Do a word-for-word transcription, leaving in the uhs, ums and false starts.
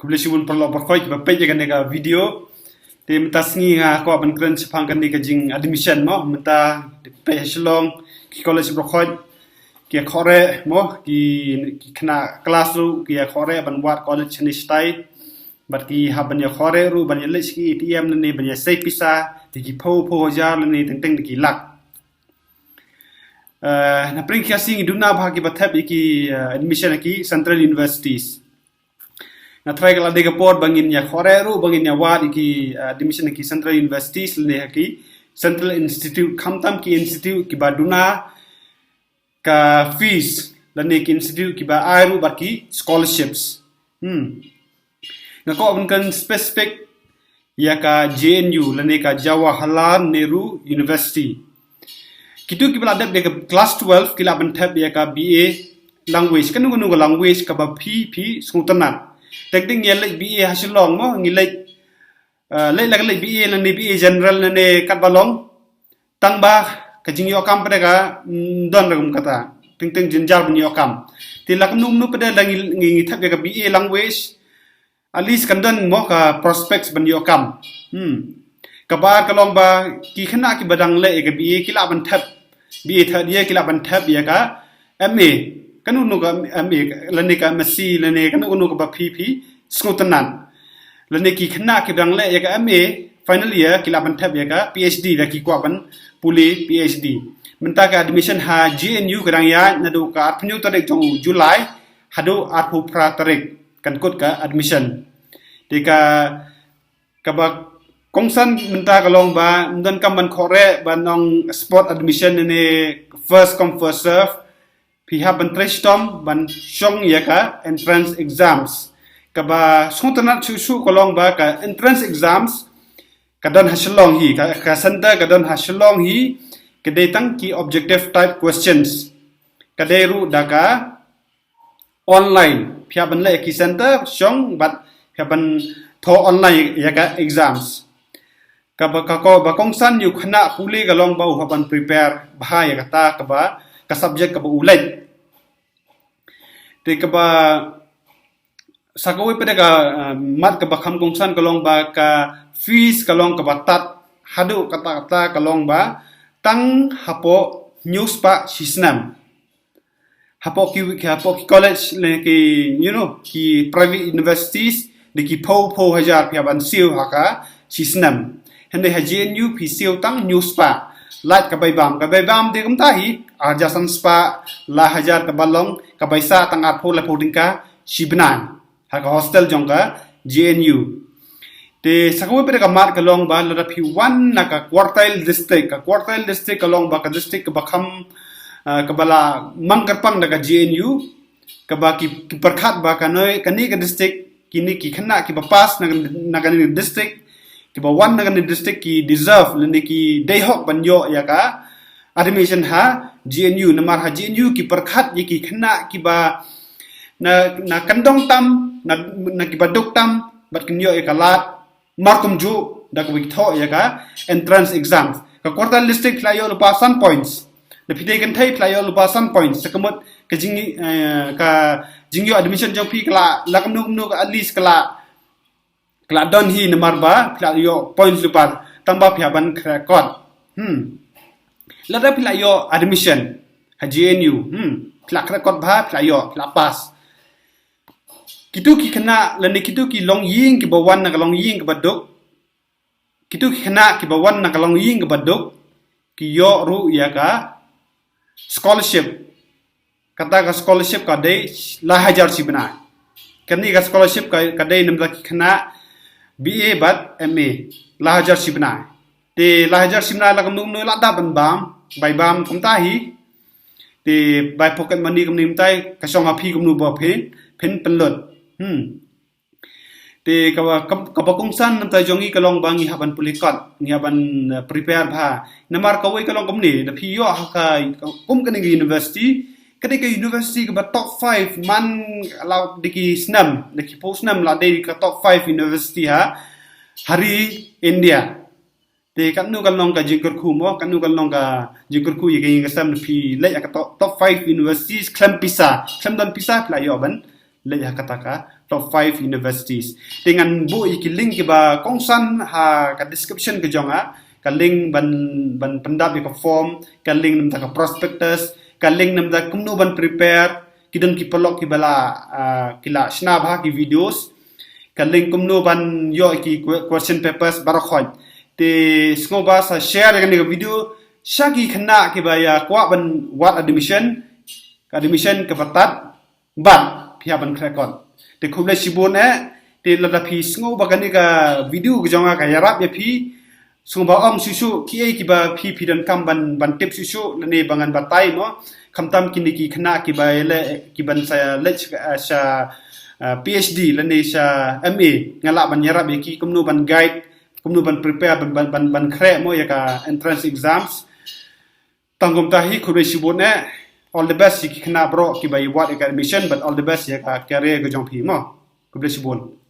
Khublei shibun paralok baroh kiba peit ïa kane ka video. Te mynta sngi nga kwah ban kren shaphang kane ka jing admission mo. Mynta peit ha Shillong ki college baroh ki ïa khore mo, ki ki khynnah klas ruh ki ïa khore ban wad college shane shatai. Bad ki hap ban ïa khore ruh ban ïa leit sha ki A T M ne ban ïa sei pisa, te ki phew phew hajar ne teng teng te ki lak. Uh, na pdeng ki sngi duna ba ki ba thep ïa ki uh, admission ki central universities. Nga try ka la dei ka por ba ngin ïa khore ruh ba ngin ïa wad ïa ki uh, admission ki central universities ne ha ki central institute, khamtam ki institute ki ba duna ka fees lane ki institute ki ba ai ruh bad ki scholarships. Hmm. Nga kwah ban kren specific ïa ka J N U lane ka Jawaharlal Nehru University. Kitu ki ba la dep ïa ka class twelve ki la ban thep ïa ka B A language, kano kano ka language ka ba phi phi sngewtynnat. Teng teng ïa leit B A ha Shillong mo, ngi leit uh, leit la ka leit B A lane B A general lane kat ba long. Tang ba ka jingïoh kam pat ka mm, don ruh kum kata. Teng teng jynjar ban ïoh kam. Te la kumno kumno pat la ngi ngi thep ïa ka B A language. At least kan don mo ka prospects ban ïoh kam. Hmm. Ka ba ka long ba ki khynnah ki ba dang leh ïa ka B A ki la ban thep. B A third year ki la ban thep ïa ka M A. Kano kano ka M A lane ka M S C lane kano kano ka ba phi phi sngewtynnat. Lane ki khynnah ki dang leh ïa ka M A final year ki la ban thep ïa ka P H D da ki kwah ban pule P H D. Mynta ka admission ha J N U ka dang ïa naduh ka arphew tarik jong July haduh arphew phra tarik kan kut ka admission. Te ka ka ba kongsan mynta ka long ba don kam ban khore ba nong spot admission ne first come first serve. Phi hap ban trei shitom ban shong ïa ka entrance exams. Ka ba sngewtynnat shu shu ka long ba ka entrance exams ka don ha Shillong hi, ka, ka center ka don ha Shillong hi, ka dei tang ki objective type questions. Ka dei ruh da ka online. Phi hap ban leh ki center shong bad phi hap ban thoh online ïa ka exams. Ka ba ka ko ba kongsan ïa u khynnah pule ka long ba u hap ban prepare bha ïa kata ka ba ka subject ka ba u leh. Te ka ba sa kawei pat ka uh, mat ka ba kham kongsan ka long ba ka fees ka long ka ba tad haduh kata kata ka long ba tang hapoh hynñiew spah shi snem. Hapoh ki hapoh ki college ne ki you know ki private universities ne ki phew phew hajar phi hap ban siew ha ka shi snem. Hynrei ha J N U phi siew tang hynñiew spah. Lait ka bai bam, ka bai bam te kumta hi, ar hajar san spah, lai hajar ka ba long, ka bai sah tang arphew laiphew tyngka shi bnai. Ha ka hostel jong ka J N U. Te sa kawei pat ka mat ka long ba lada phi wan na ka quartile district, ka quartile district ka long ba ka district ka ba kham uh, ka ba la mang kyrpang da ka J N U, ka ba ki, ki pyrkhat ba ka noi kane ka district kine ki khynnah ki ba pass na, na kane ka district, ki ba wan na kane district ki deserve lane ki dei hok ban ïoh ïa ka admission ha J N U. Namar ha J N U ki pyrkhat ïa ki khynnah ki ba na na kyndong tam na, na ki ba duk tam bad kin ïoh ïa ka lad mar kumjuh da ka ba ki thoh ïa ka entrance exam. Ka quartile district phi la ïoh lypa san points. Da phi dei kynthei phi la ïoh lypa san points. Sa ka mut ka jing eh, ka jingïoh admission jong phi ka la la kumno kumno ka at least ka la ka la don hi namar ba phi la ïoh points lypa tang ba phi hap ban khreh kot. Hmm. Lada phi la ïoh admission ha J N U. Hmm. Phi la khreh kot bha phi la ïoh phi la pass. Kitu ki khynnah lane kitu ki longïing ki ba wan na ka longïing ka ba duk. Kitu ki khynnah ki ba wan na ka longïing ka ba duk ki ïoh ruh ïa ka scholarship. Kata ka scholarship ka dei lai hajar shi bnai. Kane ka scholarship ka, ka dei namar ki khynnah B A bad M A lai hajar shi bnai. Te lai hajar shi bnai la kumno kumno la da ban bam, bai bam kumta hi. Te bai pocket money kumne mynta ka shong ha phi kumno ba phin phin pynlut. Hmm. Te ka ba ka ba kongsan namta jong ngi ka long ba ngi hap ban pule kot, ngi hap ban uh, prepare bha. Namar kawei ka long kumne da phi ïoh ha ka kum kane ka university, kane ka university ka ba top five man la de ki snem, de ki phew snem la de ka top five university ha ha ri India. Te katno kan long ka jingkyrkhu mo, katno kan long ka jingkyrkhu ïa ka ïing ka sem phi leh ïa ka top, top five universities khlem pisa, khlem don pisa phi la ïoh ban leit ha kata ka top five universities. Te ngan buh ïa ki link kiba kongsan ha ka description ka jong nga, ka link ban, ban pyndap ïa ka form, ka link namar ka prospectus, ka link namar kumno ban prepare, ki don ki paralok kiba la, ah, ki la shna bha ki videos, ka link kumno ban ïoh ki que-, question papers baroh khoit. Te sngewbha sa share ïa kane ka video sha ki khynnah kiba ïa kwah ban wad admission, ka admission kaba tad, bad phi hap ban khreh kot. Te khublei shibun eh, te lada phi sngew ba kane ka video ka jong nga ka ïarap ïa phi, sngewbha ong shuh shuh kiei kiba phi, phi donkam ban, ban tip shuh shuh lane ba ngan batai mo. Khamtam kine ki khynnah kiba ïaleh, kiban sa leit sha, sha, ah, PhD lane sha MA, nga lah ban ïarap ïa ki kumno ban guide, kumno ban prepare, ban, ban, ban, ban khreh mo ïa ka entrance exams. Tang kumta hi, khublei shibun eh. All the best ïa ki khynnah baroh kiba ïa wad ïa ka admission, bad all the best ïa ka career ka jong phi mo. Khublei shibun.